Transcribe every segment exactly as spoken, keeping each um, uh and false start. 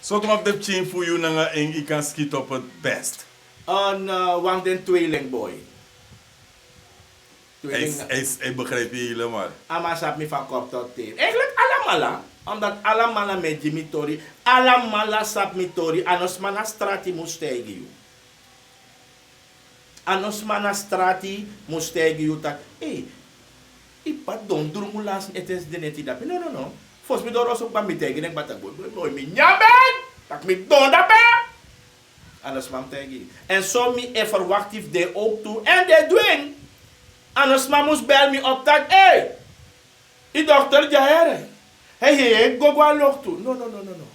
So kma fu de pikin fu yu nanga en, yu kan skiti op het best. Een, eh, wan fu den tweeling boy. Hij, hij, hij begrijpt je helemaal. A man sabi mi van kop tot teen. Eigenlijk alamala, omdat alamala mi e gi mi tori, alamala sabi mi tori, a no sma na strati mus taigi yu. A no sma na strati mus taigi yu taki, ei, yu p'pa don drungu lasi ete sidineti dape. No, no, no. Fosi mi doro so kba mi taigi den kba taki boi, boi, boi, mi nyan ben, taki mi don dape. A no sma mus taigi yu. En so mi e verwakti fu den ook tu, en den du en. A no sma mus bel mi op taki, ei, yu dokter dya here. Hei, hei, hei, go go a loktu. No, no, no, no, no.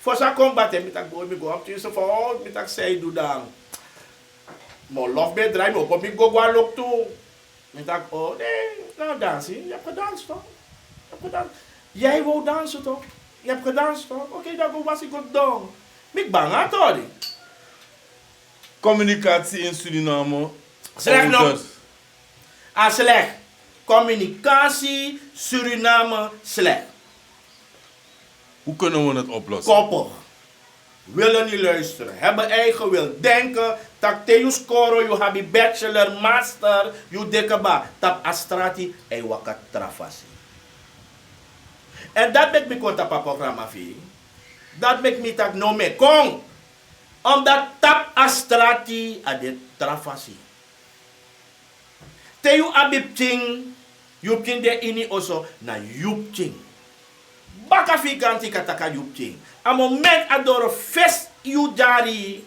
Fosi a kon bate mi taki boi, mi go a pikin so fa, o, mi taki san yu du dan. Mi o lof ben drai, mi opo mi go go a loktu. Mi taki, o, nee, no dansi, yu abi gedansi toch? Yu abi gedansi. Yu e wou dansi toch? Yu abi gedansi toch? Oké, dan go wasi go don. Mi banga tori. Communicatie in Suriname. Slecht, no? Ouders. A slecht. Communicatie Suriname slecht. Hoe kunnen we het oplossen? Koppig. Willen niet luisteren. Hebben eigen wil. Denken taki te yu skoro, yu abi bachelor, master, yu de kaba, tapu a strati, e waka tra fasi. En dat meki mi kon tapu a programma fu yu. Dat meki mi taki no mi e kon. Omdat tapu a strati a de tra fasi. Te yu abi pikin, yu pikin de ini oso, na yu pikin. Baka fu yu kan teki a taki a yu pikin. A moment a doro fesi yu dyari,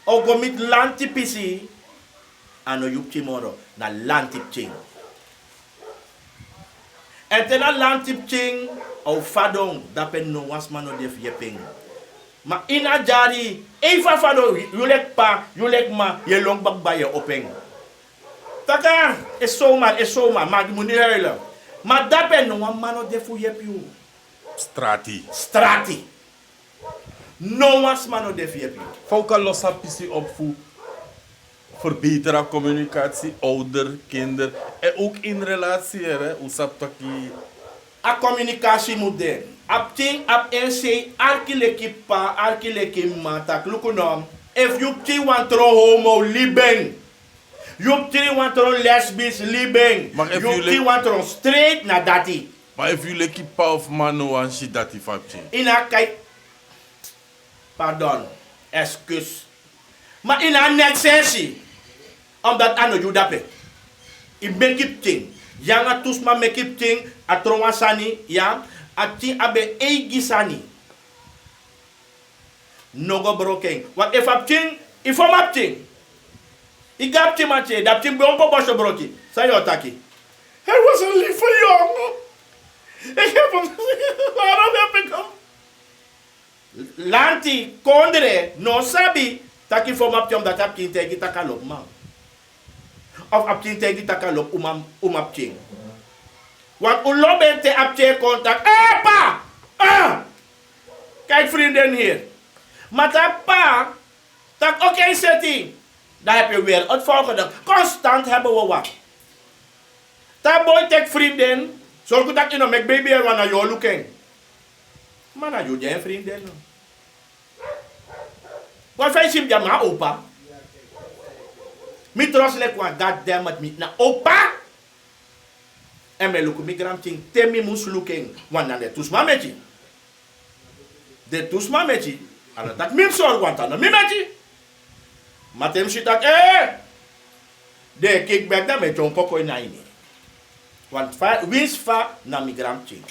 o go miti lanti pisi, a no yu pikin moro, na lanti pikin. En te na lanti pikin, a o fadon, dape no wan sma no de fu yepi en. Ma ini a dyari, efu a fadon, yu leki p'pa, yu leki m'ma, yu e lon kba kba yu e opo en. Taki, e sowma, e sowma, ma yu mu no huilen. Ma dape no wan m'ma no de fu yepi yu. Strati. Strati. No wan sma no de fu yepi yu. Fa un kan losi a pisi op fu verbeteren a communicatie, ouder, kinder, en ook in relatie, hè, un sabi taki. A communicatie mu de. A pikin abi en sei arki leki p'pa, arki leki m'ma, taki luku no. Efu yu pikin wani tron homo, libi en. Yu pikin wani tron lesbisch, libi en. Ma efu yu pikin wani tron straight, na dati. Ma efu yu leki p'pa of m'ma no wani si dati fu a pikin. Yu no e kai. Pardon. Excuus. Ma yu no e neti sensi. Omdat a no yu dape. Yu meki pikin. Yu nanga tu sma meki pikin, a tron wan sani, ya, a pikin abi en eigi sani. No go broko en. Want efu a pikin, yu fon a pikin. Yu gi a pikin mantyeri, dan a pikin ben o go boso broki. San yu o taki? Hij was een lieve jongen. Ik heb hem, waarom heb ik hem? Lanti, kondre, no sabi taki yu fon a pikin omdat a pikin taigi taki a lobi m'ma. Of a pikin taigi taki a lobi uma, uma pikin. Want un lobi en te a pikin e kon taki, eh, p'pa! Ah! Kijk vriendin hier. Ma te a p'pa taki oké, seti. Dan heb je weer het volgende. Constant hebben we wat. Te a boi teki vriendin, sorgu taki yu no meki baby yere, want na yu o luku en. Ma na yu de en vriendin, no? Wan fa yu si mi de a man opa. Mi trosi leki wan, God damn it, mi na opa. En mi e luku mi granpikin te mi mus luku en, want na den tu sma meki. Den tu sma meki, a no taki mi mus sorgu, want a no mi meki. Ma te mi si taki, eh, den e kiki bek, dan mi e dyompo kon ini a ini. Want fa, winsi fa na mi granpikin.